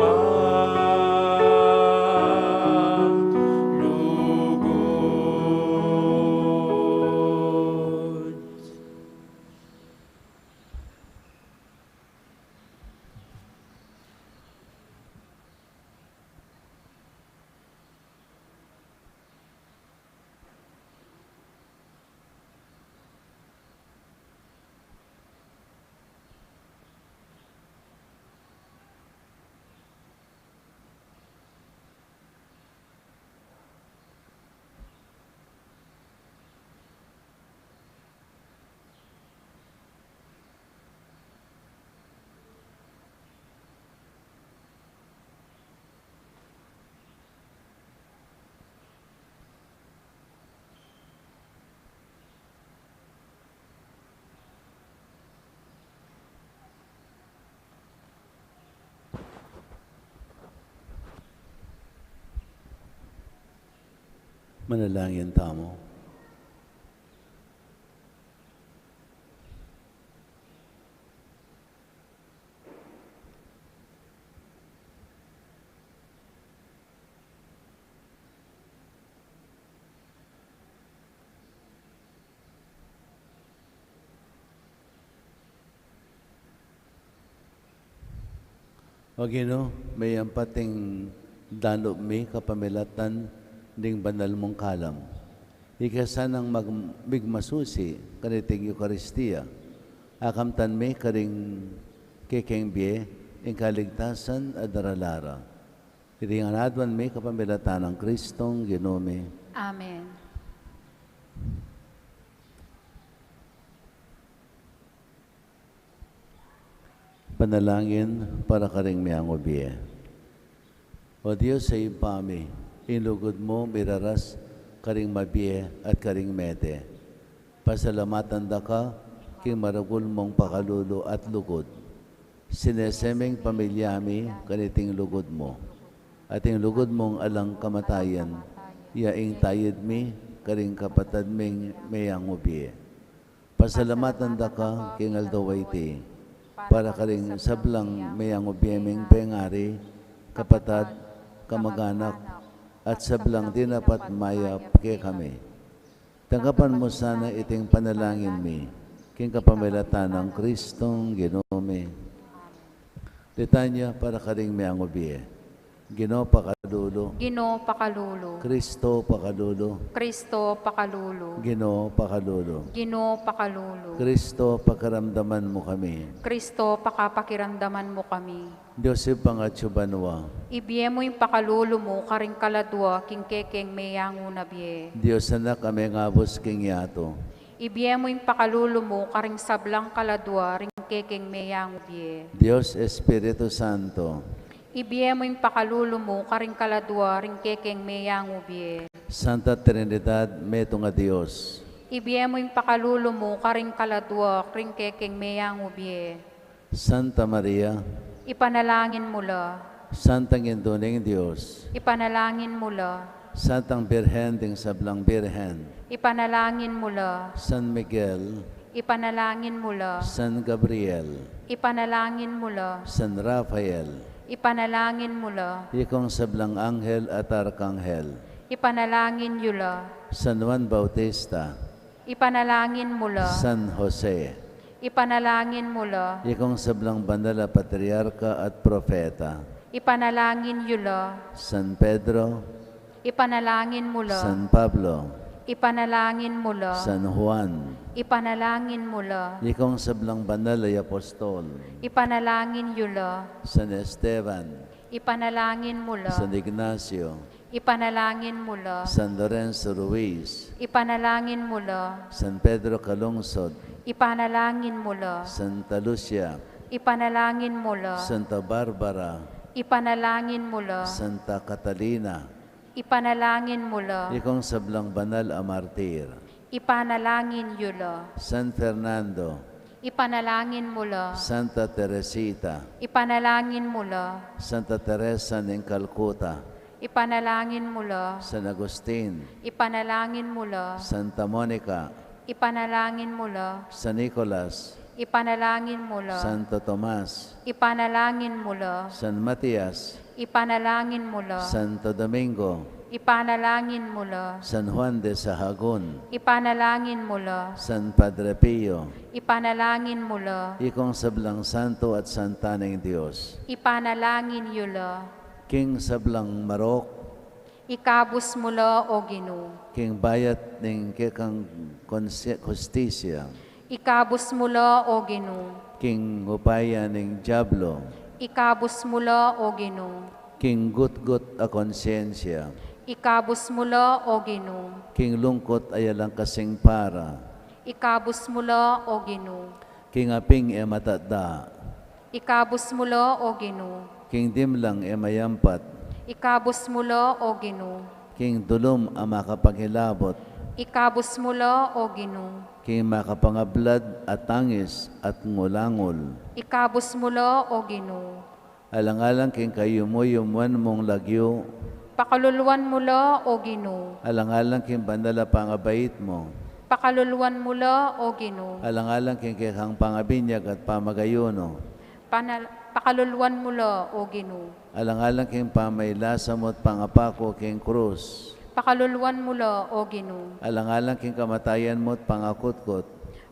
lugud. Manalangin tamu. O Ginu, meyampat ing danup mi kapamilatan ding banal mung kalam. Ika sanang mag-, migmasusi kaniting Eukaristia. Akamtan mi karing kekeng bie ing kaligtasan a daralan ra. Iti ngan aduan mi kapamilatan nang Kristong Ginu mi. Amen. Panalangin para karing meangu bie. O Dios a Ibpa mi, ing lugud mu miraras karing mabie at karing mete. Pasalamatan da ka king maragul mung pakalulu at lugud. Sinese ming pamilya mi kaniting lugud mu. At ing lugud mung alang kamatayan, ya ing tayud mi karing kapatad ming meangu bie. Pasalamatan da ka king aldo a iti, para karing sablang meangu bie ming pengari, kapatad, kamaganak, at sablang dinapat mayap kekami. Tanggapan mu sana iting panalangin mi, king kapamilatan nang Kristong Ginu mi. Litanya para karing meangu bie. Ginu pakalulu. Ginu pakalulu. Kristo pakalulu. Kristo pakalulu. Ginu pakalulu. Ginu pakalulu. Kristo pakiramdaman mu kami. Kristo pakapakiramdaman mu kami. Dios Ibpang atsu banua. Ibie mu ing pakalulu mu karing kaladua king kekeng meangu na bie. Dios Anak a mengabus king yatu. Ibie mu ing pakalulu mu karing sablang kaladua ring kekeng meangu bie. Dios Espiritu Santo. Ibie mu ing pakalulu mu karing kaladua ring kekeng meangu bie. Santa Trinidad, metung a Dios. Ibie mu ing pakalulu mu karing kaladua ring kekeng meangu bie. Santa Maria. Ipanalangin mu la. Santang Indu ning Dios. Ipanalangin mu la. Santang Birhen ding sablang birhen. Ipanalangin mu la. San Miguel. Ipanalangin mu la. San Gabriel. Ipanalangin mu la. San Rafael. Ipanalangin mu la. Ikong sablang anghel at arkanghel. Ipanalangin yu la. San Juan Bautista. Ipanalangin mu la. San Jose. Ipanalangin mu la. Ikong sablang banal a patriarka at propeta. Ipanalangin yu la. San Pedro. Ipanalangin mu la. San Pablo. Ipanalangin mu la. San Juan. Ipanalangin mu la. Ikong sablang banal a apostol. Ipanalangin yu la. San Esteban. Ipanalangin mu la. San Ignacio. Ipanalangin mu la. San Lorenzo Ruiz. Ipanalangin mu la. San Pedro Calungsod. Ipanalangin mu la. Santa Lucia. Ipanalangin mu la. Santa Barbara. Ipanalangin mu la. Santa Catalina. Ipanalangin mu la. Ikong sablang banal a martir. Ipanalangin yu la. San Fernando. Ipanalangin mu la. Santa Teresita. Ipanalangin mu la. Santa Teresa ning Calcutta. Ipanalangin mu la. San Agustin. Ipanalangin mu la. Santa Monica. Ipanalangin mu la. San Nicolas. Ipanalangin mu la. Santo Tomas. Ipanalangin mu la. San Matias. Ipanalangin mu la. Santo Domingo. Ipanalangin mu la. San Juan de Sahagun. Ipanalangin mu la. San Padre Pio. Ipanalangin mu la. Ikong sablang santo at santa ning Dios. Ipanalangin yu la. King sablang marok. Ikabus mu la, O Ginu. King bayat ning kekang konse-, hustisya. Ikabus mu la, O Ginu. King upaya ning diablo. Ikabus mu la, O Ginu. King gutgut a konsyensya. Ikabus mu la, O Ginu. King lungkut a alang kasing para. Ikabus mu la, O Ginu. King aping e matada. Ikabus mu la, O Ginu. King dimlang e mayampat. Ikabus mu la, O Ginu. King dulum a makapangilabot. Ikabus mu la, O Ginu. King makapangablad a tangis at ngulangul. Ikabus mu la, O Ginu. Alang-alang king kayumu-yumuan mung lagyu. Pakaluluan mu la, O Ginu. Alang-alang king banal a pangabait mu. Pakaluluan mu la, O Ginu. Alang-alang king kekang pangabinyag at pamagayunu. Panal-, pakaluluan mu la, O Ginu. Alang-alang king pamailasa mu't pangapaku king krus. Pakaluluan mu la, O Ginu. Alang-alang king kamatayan mu't pangakutkut.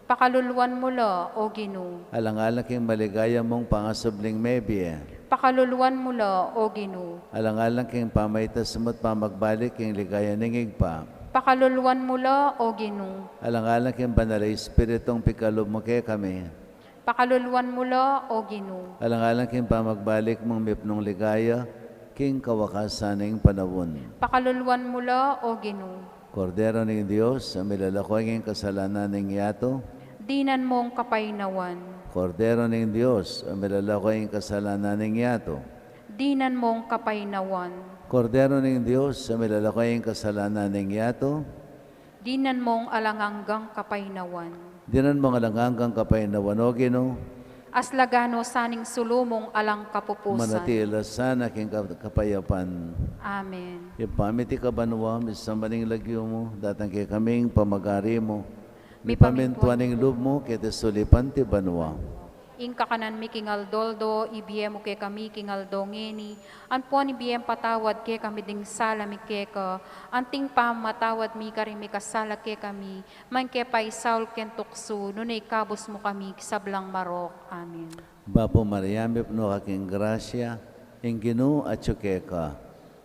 Pakaluluan mu la, O Ginu. Alang-alang king maligaya mung pangasubling mebie. Pakaluluan mu la, O Ginu. Alang-alang king pamaitas mu't pamagbalik king ligaya ning Ibpa. Pakaluluan mu la, O Ginu. Alang-alang king Banal a Espiritung pikalub mu kekami. Pakaluluan mu la, O Ginu. Alang-alang king pamagbalik mung mipnung ligaya, king kawakasan ning panaun. Pakaluluan mu la, O Ginu. Kordero ning Dios, a milalako king kasalanan ning yatu. Dinan mung kapaynawan. Kordero ning Dios, a milalako king kasalanan ning yatu. Dinan mung kapaynawan. Kordero ning Dios, a milalako king kasalanan ning yatu. Dinan mung alang anggang kapaynawan. Dinan mung alang anggang kapaynawan, O Ginu. Aslagan no sa ning sulu mung alang kapupusan. Manatili la sana king kap-, kapayapan. Amen. Ibpa mi, atiu ka banua, misamban ya ing lagyu mu, datang kekami ing pamagari mu. Mipamintuan ing lub mu, keti sulip anti banua. Ing kakanan mi king aldo-aldo, ibie mu kekami king aldo ngeni, ampon ibie mu patawad kekami ding sala mi keka, anti ing pamamatawad mi karing mikasala kekami, manga e mu ke paisaul king tuksu, nune ikabus mu kami king sablang marok. Amen. Bapu Maria, mipnu ka king grasya, ing Ginu atyu keka.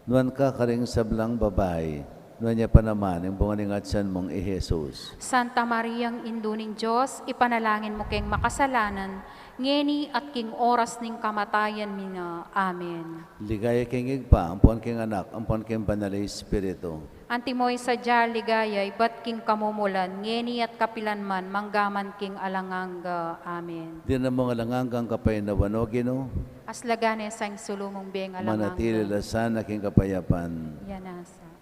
Nuan ka karing sablang babai, nuan ya pa naman ing bunga ning atsan mung i Jesus. Santa Maria, Indu ning Dios, ipanalangin mu keng makasalanan, ngeni at king oras ning kamatayan mi na. Amen. Ligaya king Ibpa, ampon king Anak, ampon king Banal a Espiritu. Antimo ing sadya a ligaya, ibat king kamumulan, ngeni at kapilan man, mangga man king alang angga. Amen. Dinan mung alang anggang kapaynawan, O Ginu. Aslagan ne sa ing sulu mung bie king alang angga. Manatili la sana king kapayapan. Yana sa.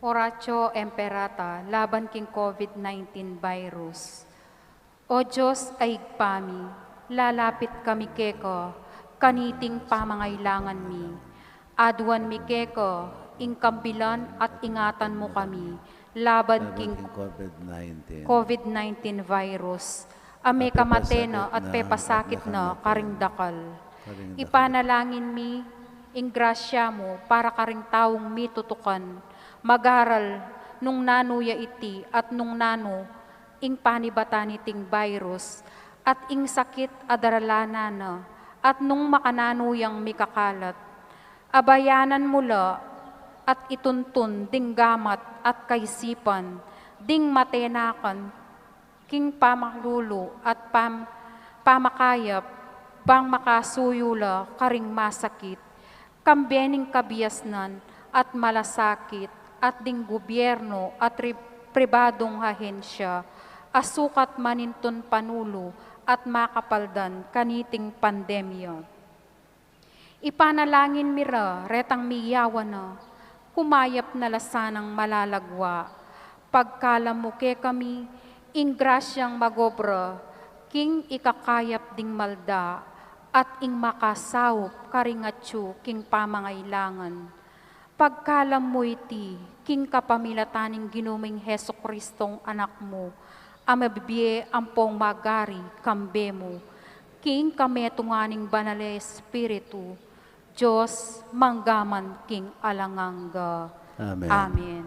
Oratio Imperata, laban king COVID nineteen virus. O Dios a Ibpa mi, lalapit kami keka, kaniting pamangailangan mi. Aduan mi keka, ing kambilan at ingatan mu kami, laban king COVID nineteen virus, a mekamate na at pepasakit na karing dakal. Ipanalangin mi, ing grasya mu, para karing taung mitutukan, mag-aral, nung nanu ya iti, at nung nanu, ing panibatan niting virus, at ing sakit a daralanan na, at nung makananu yang mikakalat. Abayanan mu la, at ituntun ding gamat at kaisipan, ding matenakan, king pamalulu at pam-, pamakayap, bang makasuyu la karing masakit, kambe ning kabiasnan at malasakit, at ding gubyernu at ri-, pribadung ahensya, a sukat manintun panulu at makapaldan kaniting pandemya. Ipanalangin mi ra, retang miyawan na, kumayap na la sanang malalagwa. Pagkalam mu kekami, ing grasyang mag-obra, king ikakayap ding malda, at ing makasaup karing atyu king pamangailangan. Pagkalam mu iti, king kapamilatan ning Ginu ming Jesucristong Anak mu, a mabibie ampong magari kambe mu, king kametungan ning Banal a Espiritu, Dios, mangga man king alang angga. Amen. Amen.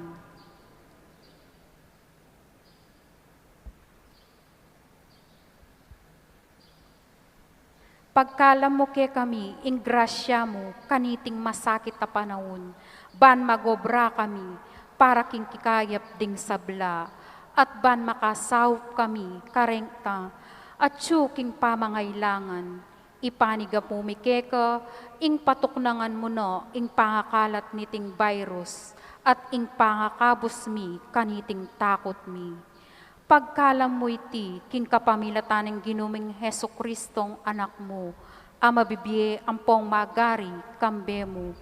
Pagkalam mu kekami ing grasya mu kaniting masakit a panaun, ban magobra kami para king kikayap ding sabla, at ban makasaup kami kareng atyu king pamangailangan. Ipanyawad mi keka ing patuknangan mu no ing pangakalat niting virus, at ing pangakabus mi kaniting takut mi. Pagkalam mu iti king kapamilatan ning Ginu ming Jesucristong Anak mu, a mabibie ampong magari kambe mu,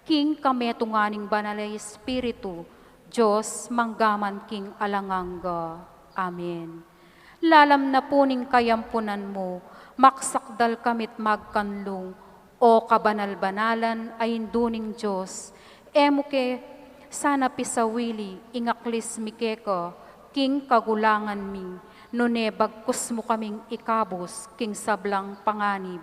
king kametungan ning Banal a Espiritu, Dios, mangga man king alang angga. Amen. Lalam na pu ning kayampunan mu, magsakdal kami't magkanlung, O kabanal-banalan a Indu ning Dios, e mu ke sana pisawili ing aklis mi keka king kagulangan mi, nune bagkus mu kaming ikabus king sablang panganib,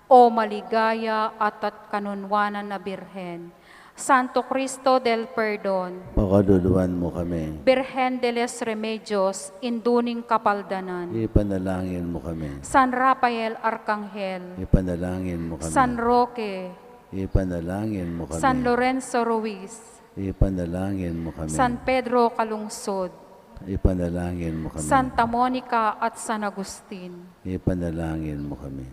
O maligaya at at kanunwanan a Birhen. Santo Cristo del Perdon. Pakaluluan mu kami. Birhen de los Remedios, Indu ning Kapaldanan. Ipanalangin mu kami. San Rafael Arkanghel. Ipanalangin mu kami. San Roque. Ipanalangin mu kami. San Lorenzo Ruiz. Ipanalangin mu kami. San Pedro Calungsod. Ipanalangin mu kami. Santa Monica at San Agustin. Ipanalangin mu kami.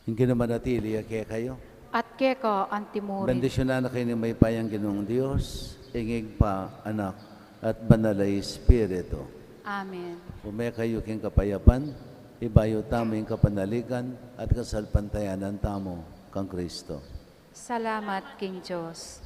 Ing Ginu manatili ya kekayu. At keka antimurin. Bendisyunan na kayu ning mayupayang Ginung Dios, ing Ibpa, Anak, at Banal a Espiritu. Amen. Ume kayu king kapayapan, ibayu tamu ing kapanaligan at kasalpantayanan tamu kang Kristo. Salamat king Dios.